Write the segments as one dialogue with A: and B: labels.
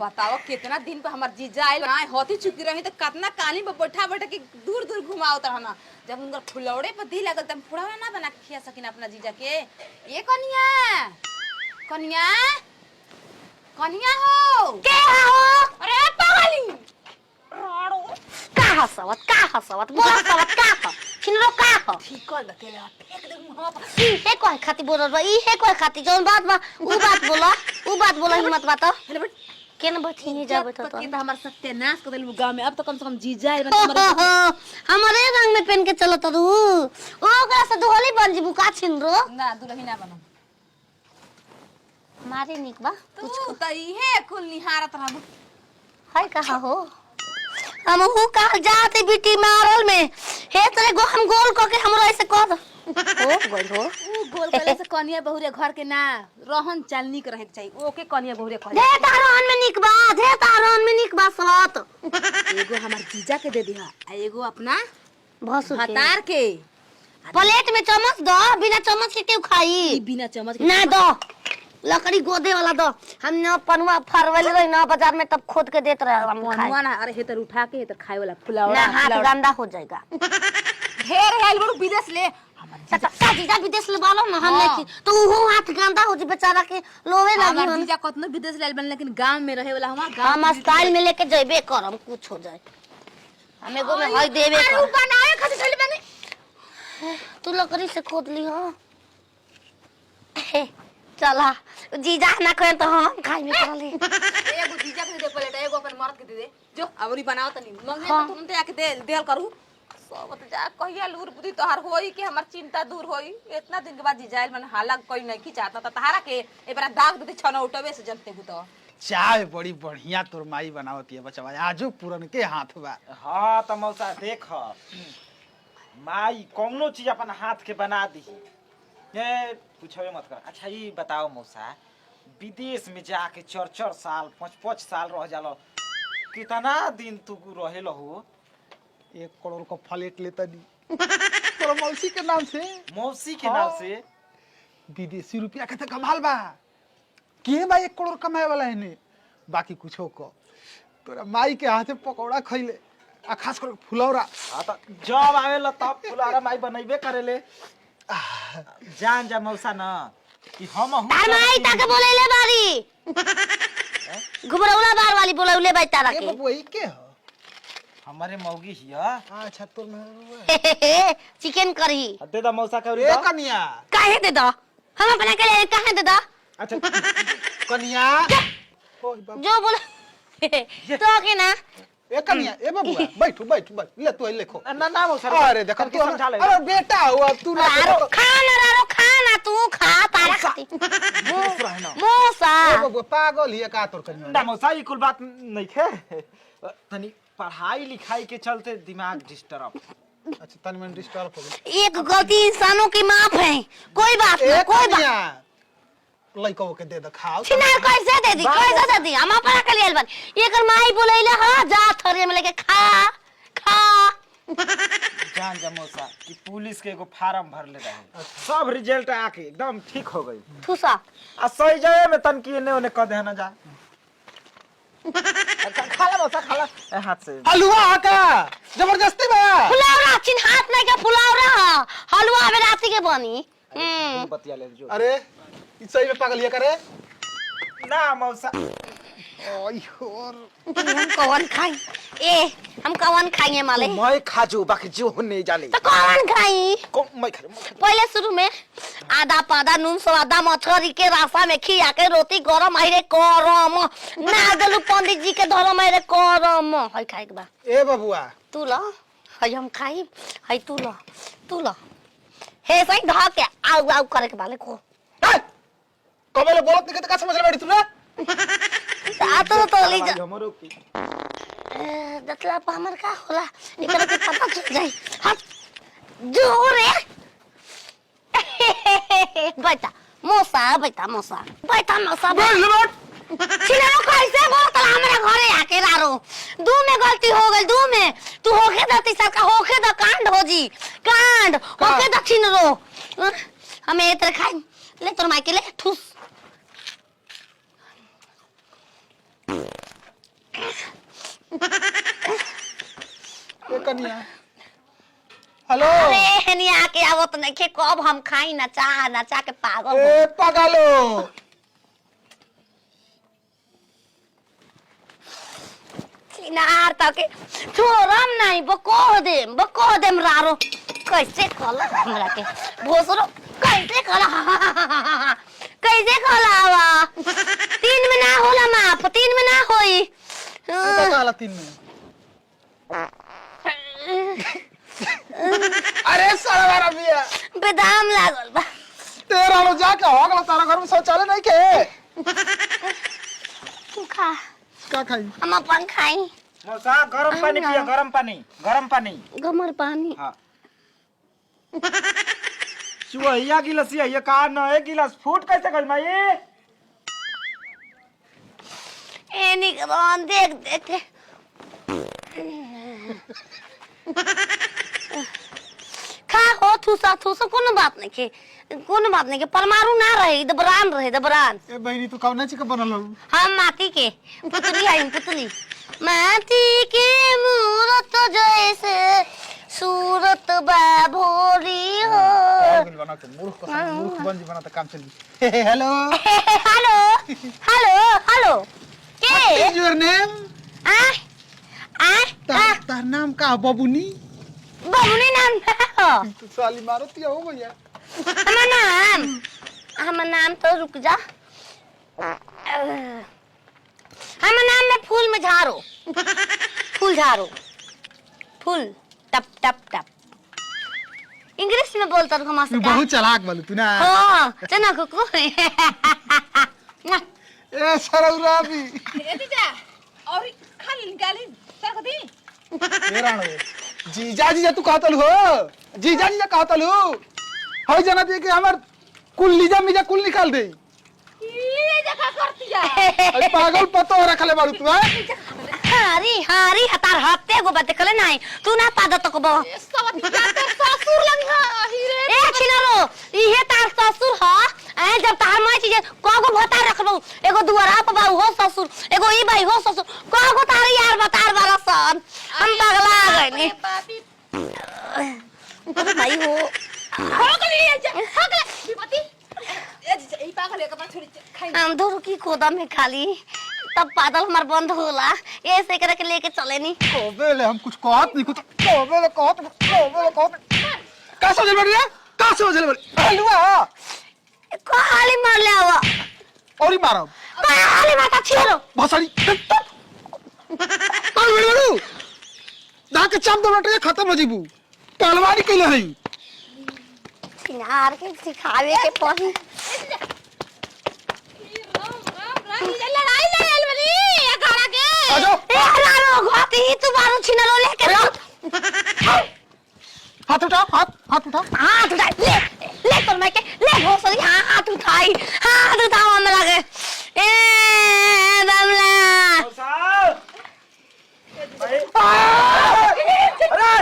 A: बताओ कितना दिन पर हमार जीजा आयल आए होती चुकी रही तो कितना कानी पर बैठा बैठा के दूर दूर घुमावत रहना। जब उनकर फुलौड़े पर दी लागल तब फुलौड़ा ना बना के खिया सकिन अपना जीजा के। ये कनिया कनिया कनिया हो
B: के हो?
A: अरे पागली
B: का हसवत, का हसवत, बोला सवत का ह छिनरो का ह?
A: ठीक कर दे तेरे फेंक दे मुंह पर।
B: ई हे कोई खाती बोलल बा, ई हे कोई खाती जौन बात बा ऊ बात बोला, ऊ बात बोला, हिम्मत बात
A: हेलो बट
B: के न बैठी ही जाबे तो
A: के तो हमार सत्यानाश कर देलु गांव में। अब तो कम से कम जीजा आइल बा हमारे।
B: हमारे रंग में पहन के चलत रू, ओ ओकरा से दुहली बन जीबू का छिनरो?
A: ना दुलही ना बनो।
B: मारे निक बा।
A: तू त इहे कुल निहारत रहबू।
B: है कहा हो? हम हु कहा जाते बिटी मारल में हे तोरे गो हम गोल क के हमरो ऐसे कह दो हो गइल हो।
A: ऊ गोल कइले से कनिया बहुरे घर के ना रहन चाल निक रहे के चाहिए, ओके कनिया बहुरे कहे।
B: दे तारन में निक बा, दे तारन में निक बा सवत।
A: एगो हमार जीजा के दे दिहा आ एगो अपना
B: भसुर के।
A: भतार के।
B: प्लेट में चम्मच दो, बिना चम्मच के केहू खाई?
A: ई बिना चम्मच के।
B: ना दो, लकड़ी गोदे वाला दो। हम न पनुआ फरवले रही ना बाजार में, तब खोद के देत रहे हम खाए।
A: पनुआ ना, अरे हेतर उठा के हेतर खाए वाला फुलावड़ा।
B: ना हाथ
A: फुलावड़ा।
B: गंदा हो जाएगा।
A: ढेर है बड़ू विदेश ले हमार
B: चाचा का जीजा विदेश ले बालो ना हम
A: हाँ।
B: नहीं तो उहो हाथ गंदा हो जी बेचारा के लोवे लगी।
A: हमार
B: हम
A: जीजा कतनो विदेश ले बन लेकिन गांव में रहे वाला हमार गांव।
B: हम स्टाइल में लेके जइबे करम, कुछ हो जाए हम एगो में हई देबे
A: अरे उ
B: कर।
A: बनावे खातिर चल बने।
B: तू लकड़ी से खोद ली हो। चला जीजा ना कहे तो हम खाई में कर ली।
A: एगो जीजा के दे प्लेट, एगो अपन मर्द के दे दे जो अबरी बनाओ तनी मंगे।
B: हाँ।
A: तो तुरंत आके दे देल करू सब तो जा। कहिया लूर बुद्धि तोहार होई कि हमार चिंता दूर होई? इतना दिन के बाद जीजा आइल मन हाला कोई नहीं की चाहता त तहारा के ए बरा दाग दे छन उठवे से जनते हु तो।
C: चाय बड़ी बढ़िया तोर माई बनावती है बचवा, आजू पूरन के हाथ बा।
D: हाँ त मौसा देख, माई कौनो चीज अपन हाथ के बना दी ए पूछबे मत कर। अच्छा ये बताओ मौसा, विदेश में जाके चार चार साल पाँच पाँच साल रह जाला, कितना दिन तू रहे हो?
C: 1 करोड़ का फ्लैट लेता दी तोरा मौसी के नाम से।
D: मौसी के नाम से?
C: विदेशी रुपया के तो कमाल बा। के बा 1 करोड़ कमाए वाला है? ने बाकी कुछो को तोरा माई के हाथे पकौड़ा खइले आ खास कर फुलौरा।
D: हाँ त जब आवेला तब फुलारा माई बनैबे करेले। जान जा मौसा न कि हम हूँ।
B: तार माई ताके बोलैले बारी, घुमरौला बार वाली बोलैले बाई तारा
C: ए
B: के।
C: बबुआ, ई के हो?
D: हमारे मौगी हिया।
C: अच्छा, तोर मेहरारू।
B: Chicken curry.
D: दे दा मौसा के।
C: ए कनिया।
B: काहे दे दो? हम अपना के लिए काहे दे दो?
D: अच्छा।
C: कनिया, ओए बाप।
B: जो बोल तो के ना।
C: ए कनिया, ए बबुआ, बैठू बैठू बैठ ले तू लेखो।
D: ना ना मौसा।
C: अरे देख तू
D: समझा ले।
C: अरे बेटा हुआ तू ना।
B: आरो खा ना, आरो खा ना, तू खा तारा खाती मौसा।
C: ए बबुआ, पागल हिया का तोर कनिया?
D: ना मौसा, ई कुल बात नहीं खे, तनी पढ़ाई लिखाई के चलते दिमाग डिस्टर्ब।
C: अच्छा, तनी मन डिस्टर्ब हो गई।
B: एक गलती इंसानों की माफ है, कोई बात ना।
C: ए
B: कोई बात
C: कनिया, लइको के दे दे खाओ।
B: छिनार कैसे दे दी? कैसे दे दी? हम अपना के लिए बन एकर माई बोलैले। हां जा, थरिया में लेके खा खा।
D: जान जा मौसा कि पुलिस के एगो फार्म भरले रहे, सब रिजल्ट आके एकदम ठीक हो गई।
B: ठूसा।
D: आ सही जाए में तनकी एने ओने क देना जा। खा ला मौसा, खा ला ए, हाथ से।
C: हलवा का जबरदस्ती बा।
B: फुलावरा चिन्हात नहीं के फुलावरा हलवा में राती के बनी।
D: बतिया ले जो।
C: अरे, ई सही में पागल हिया करे।
D: ना मौसा।
C: ओई होर।
B: हम कौन खाई? ए, हम कौन खाई माले?
D: मैं खाजू, बाकी जो नहीं जाले।
B: तो कौन खाई?
D: कौन मैं खा, मैं खा।
B: पहले शुरू में आधा पादा नून सवादा मछरी के रासा में खिया के रोटी गरम आइरे करम ना देलू पंडित जी के धरम आइरे करम है खाए के बा।
C: ए बबुआ।
B: तू ल है, हम खाई है, तू ल, तू ल हे सही ध के आउ आउ करे के बाले को।
C: ए, कबे ले बोलत नहीं के का समझ ले बैठी तू ना?
B: आ तो ले जा।
D: हमरो की।
B: ए, दतला पर हमर का होला एकरा के पता चल जाई। हट जो रे, बैठा मौसा, बैठा मौसा, बैठा मौसा।
C: बोल ले बैठ।
B: छिनारो कैसे बोलत हमरा घरे आके रारो? दू में गलती हो गई, दू में तू होके दती सरका होके द कांड हो जी, कांड होके द छिनरो। हमें एतर खाई ले, तोर माई के ले ठूस।
C: कनिया। हेलो।
B: अरे हेनी आके आवत नइखे, कब हम खाई ना चाह ना चाह के पागल हो।
C: ए पगलो।
B: छिनार तके छोड़म नहीं, बको देम बको देम रारो। कैसे कहला हमरा के भोसरो, कैसे कहला, कैसे कहला आवा? तीन में ना होला माफ, तीन में ना होई।
C: तू का कहला तीन में? अरे साला बिया
B: बेदाम लागल बा।
C: तेरा लो जाके हो गलो, तारा घर में शौचालय नहीं के?
B: तू खा।
C: का खाई?
B: हम अपन खाई।
D: मौसा गरम पानी पिया, गरम पानी, गरम पानी।
B: गमर पानी।
D: हाँ चुहैया गिलास ये का न एक गिलास फूट कैसे गइल माई?
B: ए निकरान देख देख के खा हो, थूसा थूसा, कोनो बात नहीं के, कोनो बात नहीं के। परमाणु ना रहे, दबरान रहे, दबरान।
C: ए बहनी, तू कौन चीज के बनल हो?
B: हम माटी के पुतली आई, पुतली। माटी के मूरत जैसे सूरत बा भोरी हो।
C: पागल बना के मूर्ख को मूर्ख बन जी बना त काम चली। हेलो।
B: हेलो हेलो हेलो, के?
C: Your name?
B: आ आ आ
C: तार नाम का बबुनी?
B: बबुनी नाम ना हो।
C: तू साली मारती हो भैया।
B: हमर नाम, हमर नाम तो रुक जा, हमर नाम में फूल में झारो, फूल झारो, फूल टप टप टप। इंग्लिश में बोलता हम
C: तू बहुत चालाक बालू तू ना।
B: हाँ, चना कुकु।
C: ए सरौरा भी।
A: ए जीजा, और खा ली निकाली सर दी।
C: ए राणो, जीजा जीजा तू कहतल हो, जीजा जीजा कहतल हो, हई जना दिए कि हमर कुल लीजा मीजा कुल निकाल दे।
A: ये जगह करती है।
C: अरे पागल पतो रखले बारू तू हैं?
B: हारी हारी हतार हत्ते गो बात देखले नहीं तू ना पाद तो को
A: सब जाते ससुर लगी हां हीरे।
B: ए छिनरो, इहे तार ससुर ह। ए जब तार माई चीज कगो भतार रखबो, एगो दुआरा पर बाऊ हो ससुर, एगो ई बाई हो ससुर, कगो तार यार बतार वाला सन। हम पगला गइनी।
A: पापी।
B: अरे भाई हो।
A: हो गई ये जा, हो गई विपत्ति। ए जीजा, ई पागल एक बार छोड़ी खाई।
B: हम धोरो की खोदा में खाली तब पादल हमार बंद होला, ऐसे करे के लेके चले नी।
C: कोबे ले हम कुछ कहत नहीं, कुछ कोबे ले कहत, कोबे ले कहत। का समझल बाड़ी रे? का समझल बाड़ी? हलुआ।
B: खाली मार ले आवा।
C: और ही मारब।
B: खाली माता छिरो।
C: भसड़ी। कौन बड़ी बड़ू? दा के चाप दो बेटे, खत्म हो जीबू। पहलवानी कइले हई।
B: छिनार के सिखावे के पड़ी।
A: राम राम राम, ये लड़ाई ले आइल बनी ये घरा के।
C: आ जाओ।
B: ए हरारो घाती ही तू बारू छिनरो लेके
C: अरे हाथ उठाओ, हाथ हाथ उठाओ।
B: हाथ उठाई, ले ले तोर माई के ले भोसड़ी, हाँ हाथ उठाई, हाथ उठाओ हमरा के। ए बमला।
D: मौसा अरे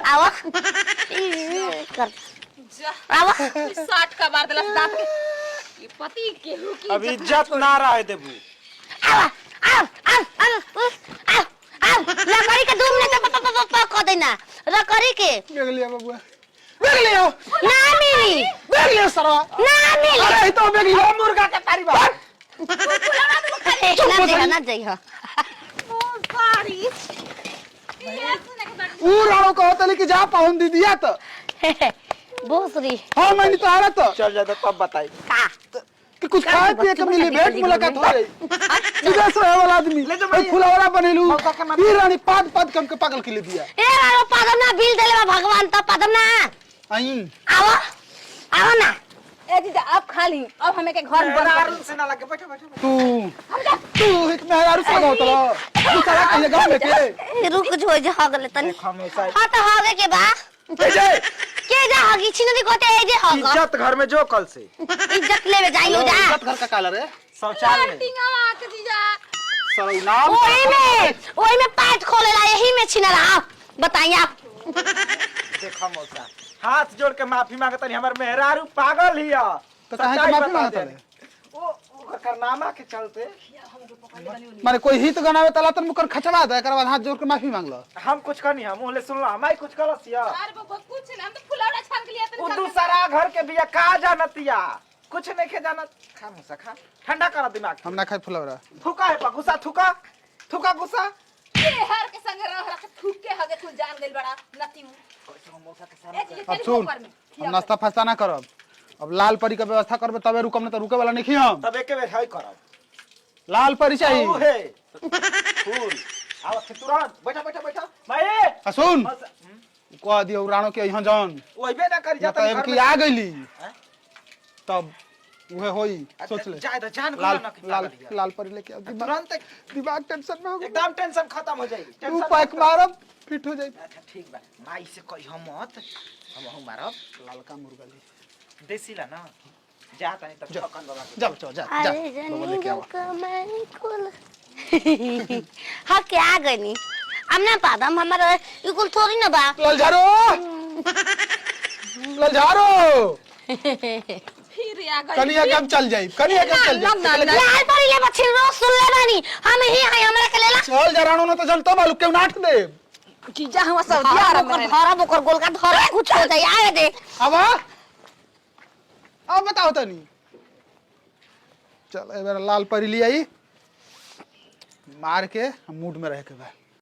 B: आवा ई, कर
A: जा।
B: आवा।
A: 60 का बार दिला दांत के। ये पति केहू की
D: अब इज्जत ना रहे देबू।
B: आवा आव आव आव आव आव, लकड़ी के 2 मिनट प प प प क देना लकड़ी के।
C: बेग लिया बबुआ, बेग लिया।
B: ना मिली।
C: बेग लिया सरवा।
B: ना मिली।
C: अरे ई तो बेग लिया।
D: मुर्गा के तारी बा।
B: ना जइह, ना जइह।
A: सारी ये सुने के बाद
C: ऊ राणो कहतली कि जा पाहुन दीदिया त।
B: भोसड़ी।
C: हां मैंने तो आ रहा तो
D: चल जाता तब बताई
B: का
C: कि कुछ खाए पिए के मिली, भेंट मुलाकात हो जाई। विदेश रहे वाला आदमी
D: ले जाओ
C: ए
D: भैया।
C: फुलावड़ा बनेलू।
D: मौका के मार-
C: ई रानी पाद पाद कम के पागल के ले दिया।
B: ए रारो पादम ना बिल देले बा भगवान त पादम ना।
C: आई।
B: आवा आवा ना।
A: ए जीजा, अब खा ली, अब हमें के घर में बंद कर
D: मेहरारू से ना लगे, बैठो बैठो।
C: तू तू एक मेहरारू से गाँव तलो तू साला कहिए गाँव में के
B: ए, रुक जो जे हगले तनी।
D: देख हमेशा
B: हां त हगे के बा।
D: ए जे
B: के जा हगी छिनरी कोते ए जे हग।
D: इज्जत घर में जो कल से
B: इज्जत लेवे जाइयो जा।
C: इज्जत घर का काला रे।
D: शौचालय में।
A: टिंगावा के जीजा।
C: सरौ नाम।
B: ओही में, ओही में पैट खोलेला, यही में छिनरा। आप बताइए आप।
D: देखो मौसा, हाथ जोड़ के माफी मांगतनी, हमर मेहरारू पागल हिया।
C: तो काहे के
D: सच्चाई
C: माफी
D: बता
C: मांगत
D: देनी।
C: हले?
D: ओ ओकर कारनामा के चलते।
C: माने कोई हित गनावे तला तन मुकर खचवा दे, एकर बाद हाथ जोड़ के माफी मांग लो।
D: हम कुछ करनी, हम ओले सुनला, माई कुछ करस या।
A: अरे बाबा, कुछ ना, हम तो फुलौड़ा छान के लिया।
D: उ दूसरा घर के बिया का जानतिया, कुछ नहीं के जानत। खा मुसा, खा, ठंडा कर दिमाग।
C: हम ना खाए फुलौरा।
D: थूका है पा गुस्सा, थूका थूका गुस्सा।
A: हर के संग रह रह के थूक के हगे कुल जान गेल बड़ा नती हूं।
D: कैसे हम मौसा के सामने
A: ए चीज
C: अब सुन, हम नाश्ता फास्ता ना करब, अब लाल परी के व्यवस्था करबे तबे रुकम, ना तो रुके वाला नहीं हम।
D: तब एके बेर है करब।
C: लाल परी चाहिए।
D: ऊ हे फूल आवा के तुरंत, बैठा बैठा बैठा माई।
C: आ सुन,
D: मौसा
C: कह दियो राणो के यहाँ जान।
D: ओइबे ना करी
C: ना
D: जाता
C: तो अब की आ गईली
D: हैं?
C: तब उहे होई, सोच ले।
D: जाए तो जान
C: लाल
D: ना कि
C: लाल
D: पागल हिया।
C: लाल परी लेके आओ। दिमाग
D: तुरंत
C: दिमाग टेंशन में हो गया।
D: एकदम टेंशन खत्म हो जाई।
C: तू
D: टेंशन
C: पैक मारब फिट हो जाई।
D: अच्छा ठीक बा, माई से कही हम मत, हम हूं मारब।
C: लालका मुर्गा ली।
D: देसी ला ना जाता नहीं तब
C: जा।
D: ठकन बाबा के।
C: जा चल जा जा,
B: अरे
C: बाबा
B: जनी
C: लेके आवा।
B: कमाई कुल हाँ के आ गनी, हम ना पादम, हमारा ई कुल थोड़ी ना बा।
C: लाल झारो, लाल झारो।
A: फिर आ गई।
C: कनिया के हम चल जाई, कनिया के हम चल
A: ना, ना,
C: जाई।
A: ना।
B: लाल परी ले बच्ची रोज सुन ले बानी, हम ही हैं, हमरा के लेला।
C: चल जा राणो, ना तो चलतो मालूम केहू नाट दे।
A: जीजा हुआ सऊदी अरब में
B: ओकर
A: रहे।
B: धरब, ओकर गोलका धरब, कुछ हो जाई आवे दे।
C: अब अब बताओ तनी, चल ए बेर लाल परी ले आई मार के, हम मूड में रह के बा।